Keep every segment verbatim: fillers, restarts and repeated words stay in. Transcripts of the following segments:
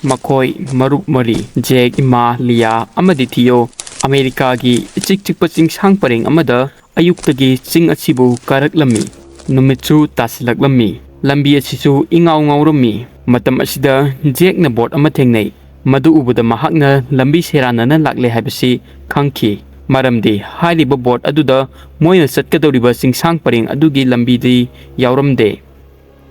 ꯃꯈꯣꯏ ꯃꯔꯨꯞ ꯃꯔꯤ, ꯖꯦꯛ, ꯏꯃꯥ, ꯂꯤꯌꯥ ꯑꯃꯗꯤ ꯊꯤꯌꯣ, ꯑꯃꯦꯔꯤꯀꯥꯒꯤ ꯏꯆꯤꯛ ꯆꯤꯛꯄ ꯆꯤꯡꯁꯥꯡ ꯄꯔꯦꯡ ꯑꯃꯗ ꯑꯌꯨꯛꯇꯒꯤ ꯆꯤꯡ ꯑꯁꯤꯕꯨ ꯀꯥꯔꯛꯂꯝꯃꯤ꯫ ꯅꯨꯃꯤꯠꯁꯨ ꯇꯥꯁꯤꯜꯂꯛꯂꯝꯃꯤ꯫ ꯂꯝꯕꯤ ꯑꯁꯤꯁꯨ ꯏꯉꯥꯎ ꯉꯥꯎꯔꯝꯃꯤ꯫ ꯃꯇꯝ ꯑꯁꯤꯗ ꯖꯦꯛꯅ ꯕꯣꯠ ꯑꯃ ꯊꯦꯡꯅꯩ꯫ ꯃꯗꯨ ꯎꯕꯗ ꯃꯍꯥꯛꯅ ꯂꯝꯕꯤ ꯁꯦꯔꯥꯟꯅꯅ ꯂꯥꯛꯂꯦ ꯍꯥꯏꯕꯁꯤ ꯈꯪꯈꯤ, ꯃꯔꯝꯗꯤ ꯍꯥꯏꯔꯤꯕ ꯕꯣꯠ ꯑꯗꯨꯗ ꯃꯣꯏꯅ ꯆꯠꯀꯗꯧꯔꯤꯕ ꯆꯤꯡꯁꯥꯡ ꯄꯔꯦꯡ ꯑꯗꯨꯒꯤ ꯂꯝꯕꯤꯗꯤ ꯌꯥꯎꯔꯝꯗꯦ꯫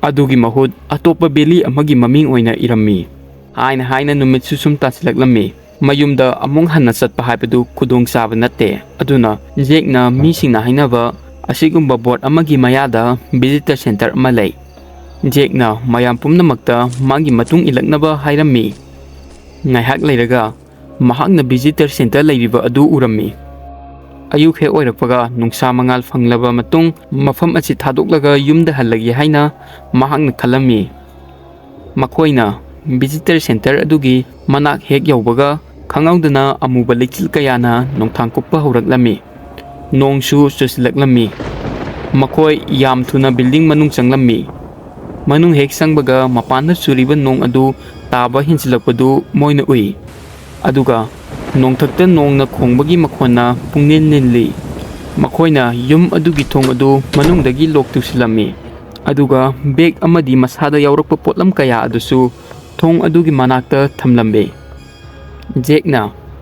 ꯑꯗꯨꯒꯤ ꯃꯍꯨꯠ ꯑꯇꯣꯞꯄ ꯚꯦꯂꯤ ꯑꯃꯒꯤ ꯃꯃꯤꯡ ꯑꯣꯏꯅ ꯏꯔꯝꯃꯤ꯫ ꯍꯥꯏꯅ ꯍꯥꯏꯅ ꯅꯨꯃꯤꯠꯁꯨ ꯁꯨꯝ ꯇꯥꯁꯤꯜꯂꯛꯂꯝꯃꯤ꯫ ꯃꯌꯨꯝꯗ ꯑꯃꯨꯛ ꯍꯟꯅ ꯆꯠꯄ ꯍꯥꯏꯕꯗꯨ ꯈꯨꯗꯣꯡꯆꯥꯕ ꯅꯠꯇꯦ꯫ ꯑꯗꯨꯅ ꯖꯦꯛꯅ ꯃꯤꯁꯤꯡꯅ ꯍꯥꯏꯅꯕ ꯑꯁꯤꯒꯨꯝꯕ ꯕꯣꯠ ꯑꯃꯒꯤ ꯃꯌꯥꯗ ꯚꯤꯖꯤꯇꯔ ꯁꯦꯟꯇꯔ ꯑꯃ ꯂꯩ꯫ ꯖꯦꯛꯅ ꯃꯌꯥꯝ ꯄꯨꯝꯅꯃꯛꯇ ꯃꯥꯒꯤ ꯃꯇꯨꯡ ꯏꯜꯂꯛꯅꯕ ꯍꯥꯏꯔꯝꯃꯤ꯫ ꯉꯥꯏꯍꯥꯛ ꯂꯩꯔꯒ ꯃꯍꯥꯛꯅ ꯚꯤꯖꯤꯇꯔ ꯁꯦꯟꯇꯔ ꯂꯩꯔꯤꯕ ꯑꯗꯨ ꯎꯔꯝꯃꯤ꯫ ꯑꯌꯨꯛ ꯍꯦꯛ ꯑꯣꯏꯔꯛꯄꯒ ꯅꯨꯡꯁꯥ ꯃꯉꯥꯜ ꯐꯪꯂꯕ ꯃꯇꯨꯡ ꯃꯐꯝ ꯑꯁꯤ ꯊꯥꯗꯣꯛꯂꯒ ꯌꯨꯝꯗ ꯍꯜꯂꯒꯦ ꯍꯥꯏꯅ ꯃꯍꯥꯛꯅ ꯈꯜꯂꯝꯃꯤ꯫ ꯃꯈꯣꯏꯅ ꯚꯤꯖꯤꯇꯔ ꯁꯦꯟꯇꯔ ꯑꯗꯨꯒꯤ ꯃꯅꯥꯛ ꯍꯦꯛ ꯌꯧꯕꯒ ꯈꯪꯍꯧꯗꯅ ꯑꯃꯨꯕ ꯂꯩꯆꯤꯜ ꯀꯌꯥꯅ ꯅꯣꯡꯊꯥꯡ ꯀꯨꯞꯄ ꯍꯧꯔꯛꯂꯝꯃꯤ꯫ ꯅꯣꯡꯁꯨ ꯆꯨꯁꯤꯜꯂꯛꯂꯝꯃꯤ꯫ ꯃꯈꯣꯏ ꯌꯥꯝ ꯊꯨꯅ ꯕꯤꯜꯗꯤꯡ ꯃꯅꯨꯡ ꯆꯪꯂꯝꯃꯤ꯫ ꯃꯅꯨꯡ ꯍꯦꯛ ꯆꯪꯕꯒ ꯃꯄꯥꯟꯗ ꯆꯨꯔꯤꯕ ꯅꯣꯡ ꯑꯗꯨ ꯇꯥꯕ ꯍꯦꯟꯖꯤꯜꯂꯛꯄꯗꯨ ꯃꯣꯏꯅ ꯎꯏ꯫ ꯑꯗꯨꯒ ꯅꯣꯡꯊꯛꯇ ꯅꯣꯡꯅ ꯈꯣꯡꯕꯒꯤ ꯃꯈꯣꯟꯅ ꯄꯨꯡꯅꯤꯟ ꯅꯤꯜꯂꯤ꯫ ꯃꯈꯣꯏꯅ ꯌꯨꯝ ꯑꯗꯨꯒꯤ ꯊꯣꯡ ꯑꯗꯨ ꯃꯅꯨꯡꯗꯒꯤ ꯂꯣꯛ ꯇꯧꯁꯤꯜꯂꯝꯃꯤ꯫ ꯑꯗꯨꯒ ꯕꯦꯒ ꯑꯃꯗꯤ ꯃꯁꯥꯗ ꯌꯥꯎꯔꯛꯄ ꯄꯣꯠꯂꯝ ꯀꯌꯥ ꯑꯗꯨꯁꯨ ꯊꯣꯡ ꯑꯗꯨꯒꯤ ꯃꯅꯥꯛꯇ ꯊꯝꯂꯝꯃꯤ꯫ ꯖꯦꯛꯅ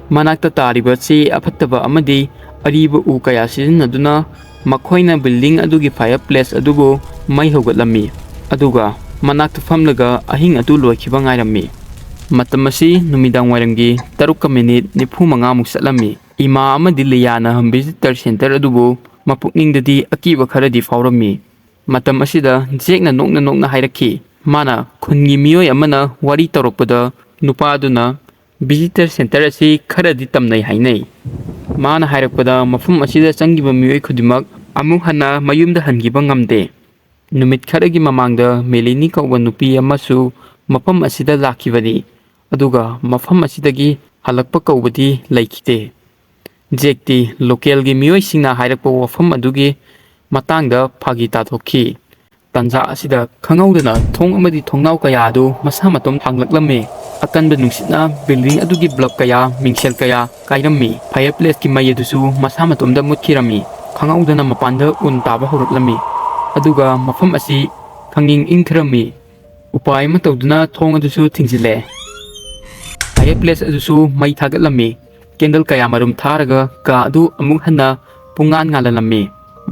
ꯃꯅꯥꯛꯇ ꯇꯥꯔꯤꯕ ꯆꯦ ꯑꯐꯠꯇꯕ ꯑꯃꯗꯤ ꯑꯔꯤꯕ ꯎ ꯀꯌꯥ ꯁꯤꯖꯤꯟꯅꯗꯨꯅ ꯃꯈꯣꯏꯅ ꯕꯤꯜꯗꯤꯡ ꯑꯗꯨꯒꯤ ꯐꯥꯌꯔ ꯄ꯭ꯂꯦꯁ ꯑꯗꯨꯕꯨ ꯃꯩ ꯍꯧꯒꯠꯂꯝꯃꯤ꯫ ꯑꯗꯨꯒ ꯃꯅꯥꯛꯇ ꯐꯝꯂꯒ ꯑꯍꯤꯡ ꯑꯗꯨ ꯂꯣꯏꯈꯤꯕ ꯉꯥꯏꯔꯝꯃꯤ꯫ ꯃꯇꯝ ꯑꯁꯤ ꯅꯨꯃꯤꯗꯥꯡ ꯋꯥꯏꯔꯝꯒꯤ ꯇꯔꯨꯛꯀ ꯃꯤꯅꯤꯠ ꯅꯤꯐꯨ ꯃꯉꯥꯃꯨꯛ ꯆꯠꯂꯝꯃꯤ꯫ ꯏꯃꯥ ꯑꯃꯗꯤ ꯂꯤꯌꯥꯅ ꯚꯤꯖꯤꯇꯔ ꯁꯦꯟꯇꯔ ꯑꯗꯨꯕꯨ ꯃꯄꯨꯛꯅꯤꯡꯗꯗꯤ ꯑꯀꯤꯕ ꯈꯔꯗꯤ ꯐꯥꯎꯔꯝꯃꯤ꯫ ꯃꯇꯝ ꯑꯁꯤꯗ ꯖꯦꯛꯅ ꯅꯣꯛꯅ ꯅꯣꯛꯅ ꯍꯥꯏꯔꯛꯈꯤ, ꯃꯥꯅ ꯈꯨꯟꯒꯤ ꯃꯤꯑꯣꯏ ꯑꯃꯅ ꯋꯥꯔꯤ ꯇꯧꯔꯛꯄꯗ ꯅꯨꯄꯥ ꯑꯗꯨꯅ ꯚꯤꯖꯤꯇꯔ ꯁꯦꯟꯇꯔ ꯑꯁꯤ ꯈꯔꯗꯤ ꯇꯝꯅꯩ ꯍꯥꯏꯅꯩ꯫ ꯃꯥꯅ ꯍꯥꯏꯔꯛꯄꯗ ꯃꯐꯝ ꯑꯁꯤꯗ ꯆꯪꯈꯤꯕ ꯃꯤꯑꯣꯏ ꯈꯨꯗꯤꯡꯃꯛ ꯑꯃꯨꯛ ꯍꯟꯅ ꯃꯌꯨꯝꯗ ꯍꯟꯈꯤꯕ ꯉꯝꯗꯦ꯫ ꯅꯨꯃꯤꯠ ꯈꯔꯒꯤ ꯃꯃꯥꯡꯗ ꯃꯦꯂꯤꯅꯤ ꯀꯧꯕ ꯅꯨꯄꯤ ꯑꯃꯁꯨ ꯃꯐꯝ ꯑꯁꯤꯗ ꯂꯥꯛꯈꯤꯕꯅꯤ, ꯑꯗꯨꯒ ꯃꯐꯝ ꯑꯁꯤꯗꯒꯤ ꯍꯜꯂꯛꯄ ꯀꯧꯕꯗꯤ ꯂꯩꯈꯤꯗꯦ꯫ ꯖꯦꯛꯇꯤ ꯂꯣꯀꯦꯜꯒꯤ ꯃꯤꯑꯣꯏꯁꯤꯡꯅ ꯍꯥꯏꯔꯛꯄ ꯋꯥꯐꯝ ꯑꯗꯨꯒꯤ ꯃꯇꯥꯡꯗ ꯐꯥꯒꯤ ꯇꯥꯊꯣꯛꯈꯤ꯫ ꯇꯥꯟꯖꯥ ꯑꯁꯤꯗ ꯈꯪꯍꯧꯗꯅ ꯊꯣꯡ ꯑꯃꯗꯤ ꯊꯣꯡꯅꯥꯎ ꯀꯌꯥ ꯑꯗꯨ ꯃꯁꯥ ꯃꯇꯣꯝ ꯍꯥꯡꯂꯛꯂꯝꯃꯤ꯫ ꯑꯀꯟꯕ ꯅꯨꯡꯁꯤꯠꯅ building ꯑꯗꯨꯒꯤ bulb ꯀꯌꯥ, ꯃꯤꯡꯁꯦꯜ ꯀꯌꯥ ꯀꯥꯏꯔꯝꯃꯤ꯫ Fireplaceꯀꯤ ꯃꯩ ꯑꯗꯨꯁꯨ ꯃꯁꯥ ꯃꯇꯣꯝꯗ ꯃꯨꯠꯈꯤꯔꯝꯃꯤ꯫ ꯈꯪꯍꯧꯗꯅ ꯃꯄꯥꯟꯗ ꯎꯟ ꯇꯥꯕ ꯍꯧꯔꯛꯂꯝꯃꯤ꯫ ꯑꯗꯨꯒ ꯃꯐꯝ ꯑꯁꯤ ꯈꯪꯏꯪ ꯏꯪꯊꯔꯝꯃꯤ꯫ ꯎꯄꯥꯏ ꯑꯃ ꯇꯧꯗꯨꯅ ꯊꯣꯡ ꯑꯗꯨꯁꯨ ꯊꯤꯡꯖꯤꯜꯂꯦ꯫ Fireplace ꯑꯗꯨꯁꯨ ꯃꯩ ꯊꯥꯒꯠꯂꯝꯃꯤ꯫ Candle ꯀꯌꯥ ꯃꯔꯨꯝ ꯊꯥꯔꯒ ꯀꯥ ꯑꯗꯨ ꯑꯃꯨꯛ ꯍꯟꯅ ꯄꯨꯡꯉꯥꯟ ꯉꯥꯜꯍꯜꯂꯝꯃꯤ꯫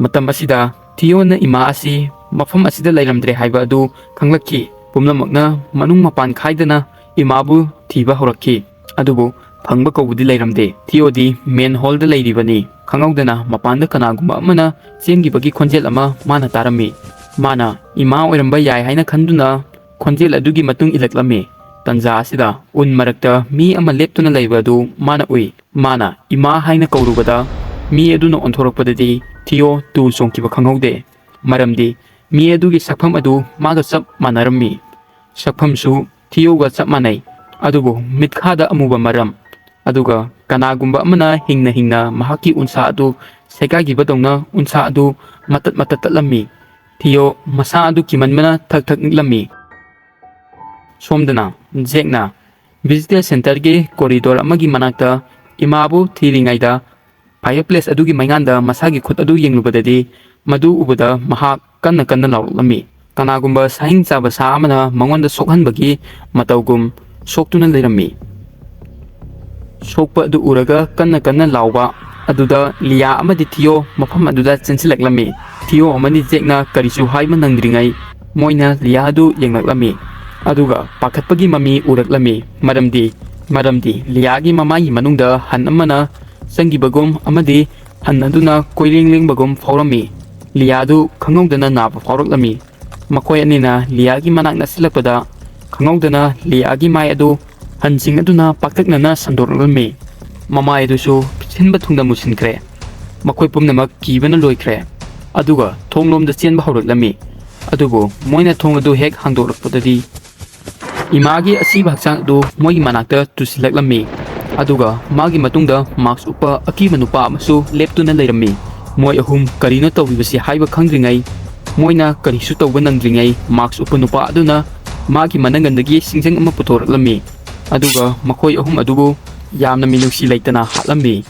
ꯃꯇꯝ ꯑꯁꯤꯗ ꯊꯤꯌꯣꯅ ꯏꯃꯥ ꯑꯁꯤ ꯃꯐꯝ ꯑꯁꯤꯗ ꯂꯩꯔꯝꯗ꯭ꯔꯦ ꯍꯥꯏꯕ ꯑꯗꯨ ꯈꯪꯂꯛꯈꯤ꯫ ꯄꯨꯝꯅꯃꯛꯅ ꯃꯅꯨꯡ ꯃꯄꯥꯟ ꯈꯥꯏꯗꯅ ꯏꯃꯥꯕꯨ ꯊꯤꯕ ꯍꯧꯔꯛꯈꯤ꯫ ꯑꯗꯨꯕꯨ ꯐꯪꯕ ꯀꯧꯕꯗꯤ ꯂꯩꯔꯝꯗꯦ꯫ ꯊꯤꯌꯣꯗꯤ main hallꯗ ꯂꯩꯔꯤꯕꯅꯤ꯫ ꯈꯪꯍꯧꯗꯅ ꯃꯄꯥꯟꯗ ꯀꯅꯥꯒꯨꯝꯕ ꯑꯃꯅ ꯆꯦꯟꯈꯤꯕꯒꯤ ꯈꯣꯟꯖꯦꯜ ꯑꯃ ꯃꯥꯅ ꯇꯥꯔꯝꯃꯤ꯫ ꯃꯥꯅ ꯏꯃꯥ ꯑꯣꯏꯔꯝꯕ ꯌꯥꯏ ꯍꯥꯏꯅ ꯈꯟꯗꯨꯅ ꯈꯣꯟꯖꯦꯜ ꯑꯗꯨꯒꯤ ꯃꯇꯨꯡ ꯏꯜꯂꯛꯂꯝꯃꯤ꯫ ꯇꯟꯖꯥ ꯑꯁꯤꯗ ꯎꯟ ꯃꯔꯛꯇ ꯃꯤ ꯑꯃ ꯂꯦꯞꯇꯨꯅ ꯂꯩꯕ ꯑꯗꯨ ꯃꯥꯅ ꯎꯏ꯫ ꯃꯥꯅ ꯏꯃꯥ ꯍꯥꯏꯅ ꯀꯧꯔꯨꯕꯗ ꯃꯤ ꯑꯗꯨꯅ ꯑꯣꯟꯊꯣꯔꯛꯄꯗꯗꯤ ꯊꯤꯌꯣ ꯇꯨ ꯆꯣꯡꯈꯤꯕ ꯈꯪꯍꯧꯗꯦ꯫ ꯃꯔꯝꯗꯤ ꯃꯤ ꯑꯗꯨꯒꯤ ꯁꯛꯐꯝ ꯑꯗꯨ ꯃꯥꯒ ꯆꯞ ꯃꯥꯟꯅꯔꯝꯃꯤ꯫ ꯁꯛꯐꯝꯁꯨ ꯊꯤꯌꯣꯒ ꯆꯞ ꯃꯥꯟꯅꯩ, ꯑꯗꯨꯕꯨ ꯃꯤꯠꯈꯥꯗ ꯑꯃꯨꯕ ꯃꯔꯝ, ꯑꯗꯨꯒ ꯀꯅꯥꯒꯨꯝꯕ ꯑꯃꯅ ꯍꯤꯡꯅ ꯍꯤꯡꯅ ꯃꯍꯥꯛꯀꯤ ꯎꯟꯁꯥ ꯑꯗꯨ ꯁꯦꯒꯥꯏꯈꯤꯕꯗꯧꯅ ꯎꯟꯁꯥ ꯑꯗꯨ ꯃꯇꯠ ꯃꯇꯠ ꯇꯠꯂꯝꯃꯤ꯫ ꯊꯤꯌꯣ ꯃꯁꯥ ꯑꯗꯨ ꯀꯤꯃꯟꯕꯅ ꯊꯛ ꯊꯛ ꯅꯤꯛꯂꯝꯃꯤ꯫ ꯁꯣꯝꯗꯅ ꯖꯦꯛꯅ visitor centreꯒꯤ corridor ꯑꯃꯒꯤ ꯃꯅꯥꯛꯇ ꯏꯃꯥꯕꯨ ꯊꯤꯔꯤꯉꯩꯗ fireplace ꯑꯗꯨꯒꯤ ꯃꯩꯉꯥꯟꯗ ꯃꯁꯥꯒꯤ ꯈꯨꯠ ꯑꯗꯨ ꯌꯦꯡꯂꯨꯕꯗꯗꯤ ꯃꯗꯨ ꯎꯕꯗ ꯃꯍꯥꯛ ꯀꯟꯅ ꯀꯟꯅ ꯂꯥꯎꯔꯛꯂꯝꯃꯤ꯫ ꯀꯅꯥꯒꯨꯝꯕ ꯁꯥꯍꯤꯡ ꯆꯥꯕ ꯁꯥ ꯑꯃꯅ ꯃꯉꯣꯟꯗ ꯁꯣꯛꯍꯟꯕꯒꯤ ꯃꯇꯧꯒꯨꯝ ꯁꯣꯛꯇꯨꯅ ꯂꯩꯔꯝꯃꯤ꯫ ꯁꯣꯛꯄ ꯑꯗꯨ ꯎꯔꯒ ꯀꯟꯅ ꯀꯟꯅ ꯂꯥꯎꯕ ꯑꯗꯨꯗ ꯂꯤꯌꯥ ꯑꯃꯗꯤ ꯊꯤꯌꯣ ꯃꯐꯝ ꯑꯗꯨꯗ ꯆꯦꯟꯁꯤꯜꯂꯛꯂꯝꯃꯤ꯫ ꯊꯤꯌꯣ ꯑꯃꯗꯤ ꯖꯦꯛꯅ ꯀꯔꯤꯁꯨ ꯍꯥꯏꯕ ꯅꯪꯗ꯭ꯔꯤꯉꯩ ꯃꯣꯏꯅ ꯂꯤꯌꯥ ꯑꯗꯨ ꯌꯦꯡꯂꯛꯂꯝꯃꯤ꯫ ꯑꯗꯨꯒ ꯄꯥꯈꯠꯄꯒꯤ ꯃꯃꯤ ꯎꯔꯛꯂꯝꯃꯤ꯫ ꯃꯔꯝꯗꯤ, ꯃꯔꯝꯗꯤ ꯂꯤꯌꯥꯒꯤ ꯃꯃꯥꯏꯒꯤ ꯃꯅꯨꯡꯗ ꯍꯟ ꯑꯃꯅ ꯆꯪꯈꯤꯕꯒꯨꯝ ꯑꯃꯗꯤ ꯍꯟ ꯑꯗꯨꯅ ꯀꯣꯏꯂꯦꯡ ꯂꯦꯡꯕꯒꯨꯝ ꯐꯥꯎꯔꯝꯃꯤ꯫ ꯂꯤꯌꯥ ꯑꯗꯨ ꯈꯪꯍꯧꯗꯅ ꯅꯥꯕ ꯐꯥꯎꯔꯛꯂꯝꯃꯤ꯫ ꯃꯈꯣꯏ ꯑꯅꯤꯅ ꯂꯤꯌꯥꯒꯤ ꯃꯅꯥꯛ ꯅꯛꯁꯤꯜꯂꯛꯄꯗ ꯈꯪꯍꯧꯗꯅ ꯂꯤꯌꯥꯒꯤ ꯃꯥꯏ ꯑꯗꯨ ꯍꯟꯁꯤꯡ ꯑꯗꯨꯅ ꯄꯥꯛꯇꯛꯅꯅ ꯁꯟꯗꯣꯔꯛꯂꯝꯃꯤ꯫ ꯃꯃꯥꯏ ꯑꯗꯨꯁꯨ ꯁꯤꯟꯕ ꯊꯨꯡꯅ ꯃꯨꯁꯤꯟꯈ꯭ꯔꯦ꯫ ꯃꯈꯣꯏ ꯄꯨꯝꯅꯃꯛ ꯀꯤꯕꯅ ꯂꯣꯏꯈ꯭ꯔꯦ꯫ ꯑꯗꯨꯒ ꯊꯣꯡꯂꯣꯝꯗ ꯆꯦꯟꯕ ꯍꯧꯔꯛꯂꯝꯃꯤ꯫ ꯑꯗꯨꯕꯨ ꯃꯣꯏꯅ ꯊꯣꯡ ꯑꯗꯨ ꯍꯦꯛ ꯍꯥꯡꯗꯣꯛꯂꯛꯄꯗꯗꯤ ꯏꯃꯥꯒꯤ ꯑꯁꯤꯕ ꯍꯛꯆꯥꯡ ꯑꯗꯨ ꯃꯣꯏꯒꯤ ꯃꯅꯥꯛꯇ ꯇꯨꯁꯤꯜꯂꯛꯂꯝꯃꯤ꯫ ꯑꯗꯨꯒ ꯃꯥꯒꯤ ꯃꯇꯨꯡꯗ mask ꯎꯞꯄ ꯑꯀꯤꯕ ꯅꯨꯄꯥ ꯑꯃꯁꯨ ꯂꯦꯞꯇꯨꯅ ꯂꯩꯔꯝꯃꯤ꯫ ꯃꯣꯏ ꯑꯍꯨꯝ ꯀꯔꯤꯅꯣ ꯇꯧꯔꯤꯕꯁꯤ ꯍꯥꯏꯕ ꯈꯪꯗ꯭ꯔꯤꯉꯩ ꯃꯣꯏꯅ ꯀꯔꯤꯁꯨ ꯇꯧꯕ ꯅꯪꯗ꯭ꯔꯤꯉꯩ ꯃꯥꯛꯁ ꯎꯞꯄ ꯅꯨꯄꯥ ꯑꯗꯨꯅ ꯃꯥꯒꯤ ꯃꯅꯪꯒꯟꯗꯒꯤ ꯁꯤꯡꯖꯪ ꯑꯃ ꯄꯨꯊꯣꯔꯛꯂꯝꯃꯤ꯫ ꯑꯗꯨꯒ ꯃꯈꯣꯏ ꯑꯍꯨꯝ ꯑꯗꯨꯕꯨ ꯌꯥꯝꯅ ꯃꯤꯅꯨꯡꯁꯤ ꯂꯩꯇꯅ ꯍꯥꯠꯂꯝꯃꯤ꯫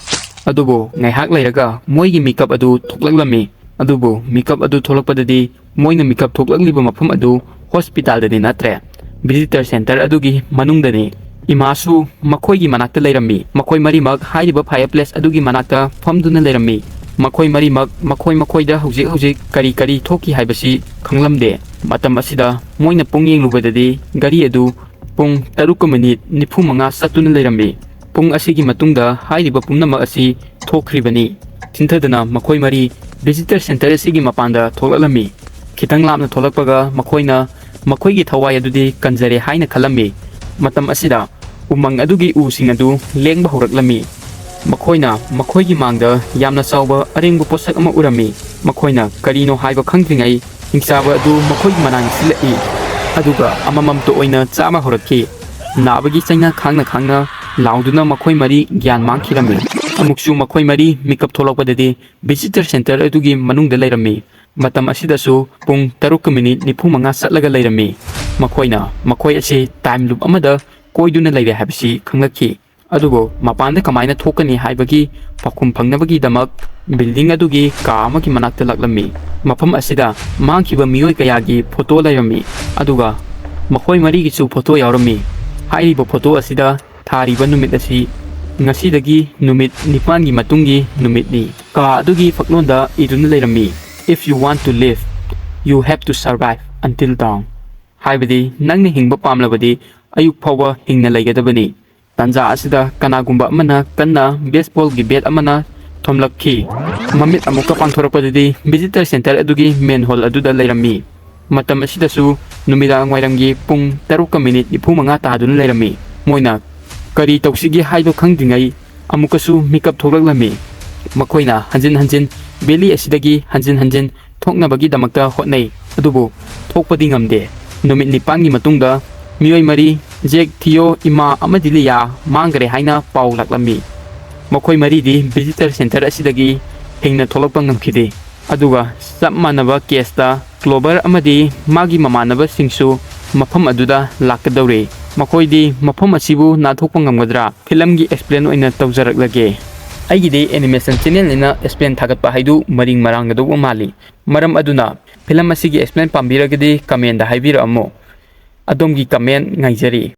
ꯑꯗꯨꯕꯨ ꯉꯥꯏꯍꯥꯛ ꯂꯩꯔꯒ ꯃꯣꯏꯒꯤ ꯃꯤꯀꯞ ꯑꯗꯨ ꯊꯣꯛꯂꯛꯂꯝꯃꯤ꯫ ꯑꯗꯨꯕꯨ ꯃꯤꯀꯞ ꯑꯗꯨ ꯊꯣꯛꯂꯛꯄꯗꯗꯤ ꯃꯣꯏꯅ ꯃꯤꯀꯞ ꯊꯣꯛꯂꯛꯂꯤꯕ ꯃꯐꯝ ꯑꯗꯨ ꯍꯣꯁꯄꯤꯇꯥꯜꯗꯗꯤ ꯅꯠꯇ꯭ꯔꯦ, ꯚꯤꯖꯤꯇꯔ ꯁꯦꯟꯇꯔ ꯑꯗꯨꯒꯤ ꯃꯅꯨꯡꯗꯅꯤ꯫ ꯏꯃꯥꯁꯨ ꯃꯈꯣꯏꯒꯤ ꯃꯅꯥꯛꯇ ꯂꯩꯔꯝꯃꯤ꯫ ꯃꯈꯣꯏ ꯃꯔꯤꯃꯛ ꯍꯥꯏꯔꯤꯕ ꯐꯥꯌꯔ ꯄ꯭ꯂꯦꯁ ꯑꯗꯨꯒꯤ ꯃꯅꯥꯛꯇ ꯐꯝꯗꯨꯅ ꯂꯩꯔꯝꯃꯤ꯫ ꯃꯈꯣꯏ ꯃꯔꯤꯃꯛ ꯃꯈꯣꯏ ꯃꯈꯣꯏꯗ ꯍꯧꯖꯤꯛ ꯍꯧꯖꯤꯛ ꯀꯔꯤ ꯀꯔꯤ ꯊꯣꯛꯈꯤ ꯍꯥꯏꯕꯁꯤ ꯈꯪꯂꯝꯗꯦ꯫ ꯃꯇꯝ ꯑꯁꯤꯗ ꯃꯣꯏꯅ ꯄꯨꯡ ꯌꯦꯡꯂꯨꯕꯗꯗꯤ ꯒꯥꯔꯤ ꯑꯗꯨ ꯄꯨꯡ ꯇꯔꯨꯛꯀ ꯃꯤꯅꯤꯠ ꯅꯤꯐꯨ ꯃꯉꯥ ꯆꯠꯇꯨꯅ ꯂꯩꯔꯝꯃꯤ꯫ ꯄꯨꯡ ꯑꯁꯤꯒꯤ ꯃꯇꯨꯡꯗ ꯍꯥꯏꯔꯤꯕ ꯄꯨꯝꯅꯃꯛ ꯑꯁꯤ ꯊꯣꯛꯈ꯭ꯔꯤꯕꯅꯤ꯫ ꯆꯤꯟꯊꯗꯨꯅ ꯃꯈꯣꯏ ꯃꯔꯤ ꯚꯤꯖꯤꯇꯔ ꯁꯦꯟꯇꯔ ꯑꯁꯤꯒꯤ ꯃꯄꯥꯟꯗ ꯊꯣꯛꯂꯛꯂꯝꯃꯤ꯫ ꯈꯤꯇꯪ ꯂꯥꯞꯅ ꯊꯣꯛꯂꯛꯄꯒ ꯃꯈꯣꯏꯅ ꯃꯈꯣꯏꯒꯤ ꯊꯋꯥꯏ ꯑꯗꯨꯗꯤ ꯀꯟꯖꯔꯦ ꯍꯥꯏꯅ ꯈꯜꯂꯝꯃꯤ꯫ ꯃꯇꯝ ꯑꯁꯤꯗ ꯎꯃꯪ ꯑꯗꯨꯒꯤ ꯎꯁꯤꯡ ꯑꯗꯨ ꯂꯦꯡꯕ ꯍꯧꯔꯛꯂꯝꯃꯤ꯫ ꯃꯈꯣꯏꯅ ꯃꯈꯣꯏꯒꯤ ꯃꯥꯡꯗ ꯌꯥꯝꯅ ꯆꯥꯎꯕ ꯑꯔꯦꯡꯕ ꯄꯣꯠꯁꯛ ꯑꯃ ꯎꯔꯝꯃꯤ꯫ ꯃꯈꯣꯏꯅ ꯀꯔꯤꯅꯣ ꯍꯥꯏꯕ ꯈꯪꯗ꯭ꯔꯤꯉꯩ ꯍꯤꯡꯆꯥꯕ ꯑꯗꯨ ꯃꯈꯣꯏꯒꯤ ꯃꯅꯥꯛ ꯅꯛꯁꯤꯜꯂꯛꯏ꯫ ꯑꯗꯨꯒ ꯑꯃꯃꯝꯇ ꯑꯣꯏꯅ ꯆꯥꯕ ꯍꯧꯔꯛꯈꯤ꯫ ꯅꯥꯕꯒꯤ ꯆꯩꯅꯥ ꯈꯥꯡꯅ ꯈꯥꯡꯅ ꯂꯥꯎꯗꯨꯅ ꯃꯈꯣꯏ ꯃꯔꯤ ꯒ꯭ꯌꯥꯟ ꯃꯥꯡꯈꯤꯔꯝꯃꯤ꯫ ꯑꯃꯨꯛꯁꯨ ꯃꯈꯣꯏ ꯃꯔꯤ ꯃꯤꯀꯞ ꯊꯣꯛꯂꯛꯄꯗꯗꯤ ꯚꯤꯖꯤꯇꯔ ꯁꯦꯟꯇꯔ ꯑꯗꯨꯒꯤ ꯃꯅꯨꯡꯗ ꯂꯩꯔꯝꯃꯤ꯫ ꯃꯇꯝ ꯑꯁꯤꯗꯁꯨ ꯄꯨꯡ ꯇꯔꯨꯛꯀ ꯃꯤꯅꯤꯠ ꯅꯤꯐꯨ ꯃꯉꯥ ꯆꯠꯂꯒ ꯂꯩꯔꯝꯃꯤ꯫ ꯃꯈꯣꯏꯅ ꯃꯈꯣꯏ ꯑꯁꯤ ꯇꯥꯏꯝ ꯂꯨꯞ ꯑꯃꯗ ꯀꯣꯏꯗꯨꯅ ꯂꯩꯔꯦ ꯍꯥꯏꯕꯁꯤ ꯈꯪꯂꯛꯈꯤ꯫ ꯑꯗꯨꯕꯨ ꯃꯄꯥꯟꯗ ꯀꯃꯥꯏꯅ ꯊꯣꯛꯀꯅꯤ ꯍꯥꯏꯕꯒꯤ ꯄꯥꯎꯈꯨꯝ ꯐꯪꯅꯕꯒꯤꯗꯃꯛ ꯕꯤꯜꯗꯤꯡ ꯑꯗꯨꯒꯤ ꯀꯥ ꯑꯃꯒꯤ ꯃꯅꯥꯛꯇ ꯂꯥꯛꯂꯝꯃꯤ꯫ ꯃꯐꯝ ꯑꯁꯤꯗ ꯃꯥꯡꯈꯤꯕ ꯃꯤꯑꯣꯏ ꯀꯌꯥꯒꯤ ꯐꯣꯇꯣ ꯂꯩꯔꯝꯃꯤ, ꯑꯗꯨꯒ ꯃꯈꯣꯏ ꯃꯔꯤꯒꯤꯁꯨ ꯐꯣꯇꯣ ꯌꯥꯎꯔꯝꯃꯤ꯫ ꯍꯥꯏꯔꯤꯕ ꯐꯣꯇꯣ ꯑꯁꯤꯗ ꯊꯥꯔꯤꯕ ꯅꯨꯃꯤꯠ ꯑꯁꯤ ꯉꯁꯤꯗꯒꯤ ꯅꯨꯃꯤꯠ ꯅꯤꯄꯥꯟꯒꯤ ꯃꯇꯨꯡꯒꯤ ꯅꯨꯃꯤꯠꯅꯤ꯫ ꯀꯥ ꯑꯗꯨꯒꯤ ꯐꯛꯂꯣꯟꯗ ꯏꯗꯨꯅ ꯂꯩꯔꯝꯃꯤ, "If you want to live, you have to survive until dawn"꯫ ꯍꯥꯏꯕꯗꯤ, ꯅꯪꯅ ꯍꯤꯡꯕ ꯄꯥꯝꯂꯕꯗꯤ ꯑꯌꯨꯛ ꯐꯥꯎꯕ ꯍꯤꯡꯅ ꯂꯩꯒꯗꯕꯅꯤ꯫ ꯇꯥꯟꯖꯥ ꯑꯁꯤꯗ ꯀꯅꯥꯒꯨꯝꯕ ꯑꯃꯅ ꯀꯟꯅ ꯕꯦꯁꯕꯣꯜꯒꯤ ꯕꯦꯠ ꯑꯃꯅ ꯊꯣꯝꯂꯛꯈꯤ꯫ ꯃꯃꯤꯠ ꯑꯃꯨꯛꯀ ꯄꯥꯡꯊꯣꯔꯛꯄꯗꯗꯤ ꯚꯤꯖꯤꯇꯔ ꯁꯦꯟꯇꯔ ꯑꯗꯨꯒꯤ ꯃꯦꯟ ꯍꯣꯜ ꯑꯗꯨꯗ ꯂꯩꯔꯝꯃꯤ꯫ ꯃꯇꯝ ꯑꯁꯤꯗꯁꯨ ꯅꯨꯃꯤꯗꯥꯡ ꯋꯥꯏꯔꯝꯒꯤ ꯄꯨꯡ ꯇꯔꯨꯛꯀ ꯃꯤꯅꯤꯠ ꯅꯤꯐꯨ ꯃꯉꯥ ꯇꯥꯗꯨꯅ ꯂꯩꯔꯝꯃꯤ꯫ ꯃꯣꯏꯅ ꯀꯔꯤ ꯇꯧꯁꯤꯒꯦ ꯍꯥꯏꯕ ꯈꯪꯗ꯭ꯔꯤꯉꯩ ꯑꯃꯨꯛꯀꯁꯨ ꯃꯤꯀꯞ ꯊꯣꯛꯂꯛꯂꯝꯃꯤ꯫ ꯃꯈꯣꯏꯅ ꯍꯟꯖꯤꯟ ꯍꯟꯖꯤꯟ ꯚꯦꯂꯤ ꯑꯁꯤꯗꯒꯤ ꯍꯟꯖꯤꯟ ꯍꯟꯖꯤꯟ ꯊꯣꯛꯅꯕꯒꯤꯗꯃꯛꯇ ꯍꯣꯠꯅꯩ, ꯑꯗꯨꯕꯨ ꯊꯣꯛꯄꯗꯤ ꯉꯝꯗꯦ꯫ ꯅꯨꯃꯤꯠ ꯅꯤꯄꯥꯟꯒꯤ ꯃꯇꯨꯡꯗ ꯃꯤꯑꯣꯏ ꯃꯔꯤ, ꯖꯦꯛ, ꯊꯤꯌꯣ, ꯏꯃꯥ ꯑꯃꯗꯤ ꯂꯤꯌꯥ, ꯃꯥꯡꯈ꯭ꯔꯦ ꯍꯥꯏꯅ ꯄꯥꯎ ꯂꯥꯛꯂꯝꯃꯤ꯫ ꯃꯈꯣꯏ ꯃꯔꯤꯗꯤ ꯚꯤꯖꯤꯇꯔ ꯁꯦꯟꯇꯔ ꯑꯁꯤꯗꯒꯤ ꯍꯤꯡꯅ ꯊꯣꯛꯂꯛꯄ ꯉꯝꯈꯤꯗꯦ꯫ ꯑꯗꯨꯒ ꯆꯞ ꯃꯥꯟꯅꯕ ꯀꯦꯁꯇ ꯀ꯭ꯂꯣꯕꯔ ꯑꯃꯗꯤ ꯃꯥꯒꯤ ꯃꯃꯥꯟꯅꯕꯁꯤꯡꯁꯨ ꯃꯐꯝ ꯑꯗꯨꯗ ꯂꯥꯛꯀꯗꯧꯔꯤ꯫ ꯃꯈꯣꯏꯗꯤ ꯃꯐꯝ ꯑꯁꯤꯕꯨ ꯅꯥꯟꯊꯣꯛꯄ ꯉꯝꯒꯗ꯭ꯔꯥ? ꯐꯤꯂꯝꯒꯤ ꯑꯦꯛꯁꯄ꯭ꯂꯦꯟ ꯑꯣꯏꯅ ꯇꯧꯖꯔꯛꯂꯒꯦ꯫ ꯑꯩꯒꯤꯗꯤ ꯑꯦꯅꯤꯃꯦꯁꯟ ꯆꯦꯅꯦꯜꯅꯤꯅ ꯑꯦꯛꯁꯄ꯭ꯂꯦꯟ ꯊꯥꯒꯠꯄ ꯍꯥꯏꯗꯨ ꯃꯔꯤꯡ ꯃꯔꯥꯡꯒꯗꯧꯕ ꯃꯥꯜꯂꯤ꯫ ꯃꯔꯝ ꯑꯗꯨꯅ ꯐꯤꯂꯝ ꯑꯁꯤꯒꯤ ꯑꯦꯛꯁꯄ꯭ꯂꯦꯟ ꯄꯥꯝꯕꯤꯔꯒꯗꯤ ꯀꯃꯦꯟꯗ ꯍꯥꯏꯕꯤꯔꯛꯑꯝꯃꯨ꯫ ꯑꯗꯣꯝꯒꯤ ꯀꯃꯦꯟ ꯉꯥꯏꯖꯔꯤ꯫